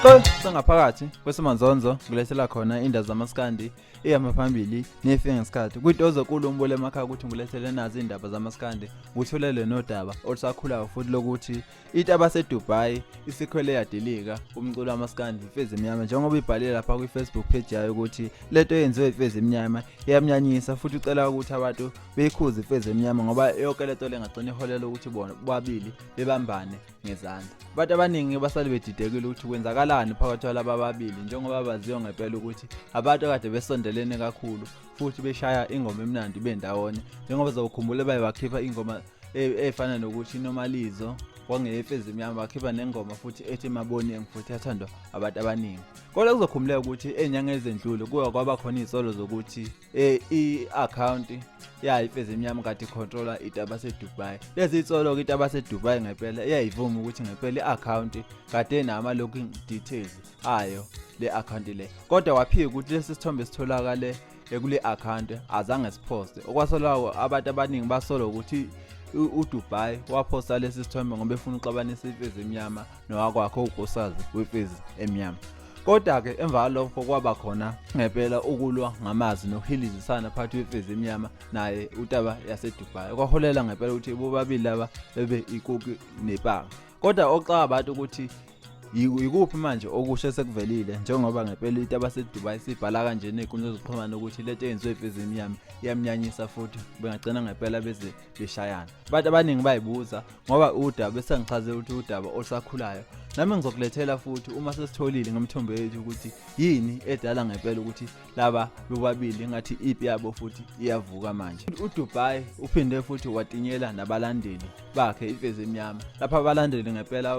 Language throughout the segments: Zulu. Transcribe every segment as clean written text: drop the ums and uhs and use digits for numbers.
Sengaphakathi kweSimanzonzo ngilethela khona indaba zamaskandi ihamba phambili nefike ngesikhathi kwinto zokulumbo emakhaya ukuthi ngilethele nazi indaba zamaskandi ngutholele nodaba olusakhulayo futhi lokuthi Into abaseDubai isikhwele yadilika umculo wamaskandi Imfezi Emnyama njengoba ibhale lapha kwi-Facebook page yayo ukuthi lento eyenziwe Imfezi Emnyama iyamnyanyisa futhi ucela ukuthi abantu beyikhuze Imfezi Emnyama ngoba yonke lento le ngagcina iholela ukuthi bona bobabili bebambane ngezandla. Abantu abaningi basale bedidekile ukuthi kwenzakalani phakathi kwalaba ababili njengoba baziwa ngempela ukuthi abantu akade besondelene kakhulu futhi beshaya ingoma emnandi bendawonye njengoba zokukhumbula baye bakhipha ingoma efana nokuthi inomalizo kwangeyefezi emnyama bakhipha nengoma futhi ethi maboneng futhi yathandwa abantu abaningi kodwa kuzokhumbuleka ukuthi ey'nyanga ezendlule kuye kwaba khona iy'nsolo zokuthi i-akhawunti yayo ifezi emnyama kade ikhontrola into abasedubai lezi iy'nsolo-ke into abasedubai ngempela iyayivuma ukuthi ngempela i-akhawunti kade enama-looking details ayo le akhawunti le kodwa waphika ukuthi lesi sithombe sitholakale kule akhawunti azange siphoste okwasolwa abantu abaningi basola ukuthi uDubai waphosta lesi sithombe ngoba efuna uxabanisa imfezi emnyama nowakwakhe unkosikazi wemfezi emnyama kodwa-ke emva kwalokho kwaba khona ngempela ukulwa ngamazwi nokuhilizisana phakathi kwemfezi emnyama naye utaba yasedubai kwaholela ngempela ukuthi bobabili laba bebe ikuki nepanga kodwa oxaka abantu ukuthi Yikuphi manje okusha esekuvelile njengoba ngempela into abaseDubai sibhala kanjena ey'nkundleni zokuxhumana ukuthi lento eyenziwe imfezi emnyama iyamnyanyisa futhi bengagcina ngempela beze beshayana. Abantu abaningi bayibuza ngoba udaba besengichazela ukuthi udaba olusakhulayo. Nami ngizokulethela futhi uma sesitholile ngemithombo yethu ukuthi yini edala ngempela ukuthi laba bobabili ngathi ipi yabo futhi iyavuka manje uDubai uphinde futhi watinyela nabalandeli bakhe imfezi emnyama lapha abalandeli ngempela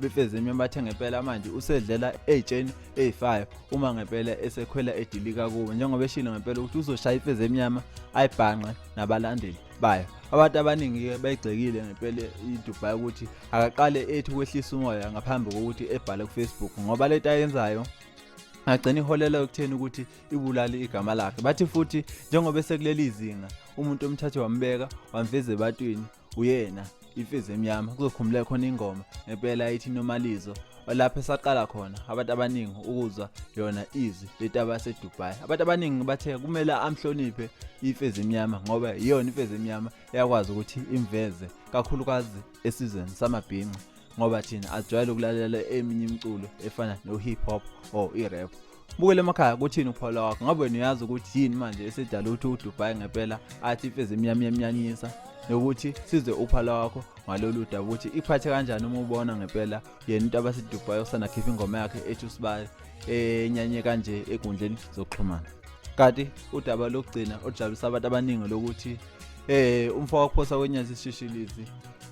befezi emnyama bathe ngempela manje usedlela ey'tsheni eyi-5 uma ngempela esekhwela edilika kubo njengoba eshilo ngempela ukuthi uzoshaya imfezi emnyama ayibhanqe nabalandeli bayo abantu abaningi-ke bayigxekile ngempela iDubai ukuthi akaqale ethi ukwehlisa umoya ngaphambi kokuthi ebhale kuFacebook ngoba lento ayenzayo ngagcina iholela ekutheni ukuthi ibulale igama lakhe bathi futhi njengoba esekuleli zinga umuntu omthathe wambeka wamveza ebatwini uyena imfezi emnyama kuzokhumbuleka khona ingoma ngempela ithi nomalizo lapho esaqala khona abantu abaningi ukuzwa yona izwi letaba yaseDubai abantu abaningi bathe kumele amhloniphe imfezi emnyama ngoba iyona imfezi emnyama eyakwazi ukuthi imveze kakhulukazi esizweni samabhinca ngoba thina ajwayele ukulalela eminye imiculo efana no-hip hop or i-rap bukele emakhaya kuthini ukuphola kwakho ngabe wena uyazi ukuthi yini manje esidala ukuthi uDubai ngempela athi imfezi emnyama iyamnyanyisa nokuthi sizwe uphala wakho ngalolu daba ukuthi iphathe kanjani uma ubona ngempela yena into abaseDubai osanda khipha ingoma yakhe ethi usibali enyanye kanje egundleni zokuxhumana kanti udaba lokugcina olujabulisa abantu abaningi lokuthi umfo wakuphosa kwenyazi isishishilizi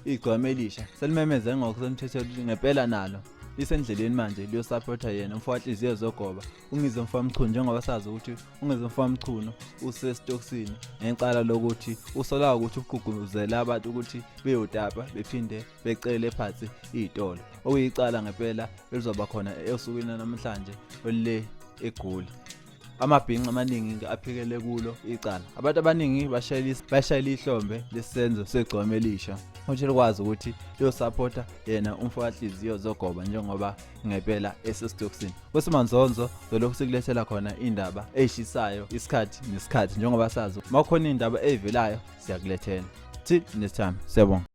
igcwama elisha selimemeze ngokusemthethweni ukuthi ngempela nalo lisendleleni manje liyosapotha yena umfo wanhliziyo zogoba ungizwe mfo wamchunu njengoba sazi ukuthi ungizwe mfo wamchunu usesitokisini ngecala lokuthi usola ukuthi ugqugquzela abantu ukuthi beyotapa bephinde becele phansi iy'tolo okuyicala ngempela elizoba khona osukwini namhlanje olule egoli amabhinca amaningi aphikele kulo icala abantu abaningi bashayela ihlombe lesenzo segcwama elisha ukuthi likwazi ukuthi liyosapota yena umfo kanhliziyo zogoba njengoba ngempela esesitokisini kwesimanzonzo zolokhu sikulethela khona indaba eyishisayo isikhathi nesikhathi njengoba sazi uma kukhona indaba eyivelayo siyakulethela till next time siyabonga.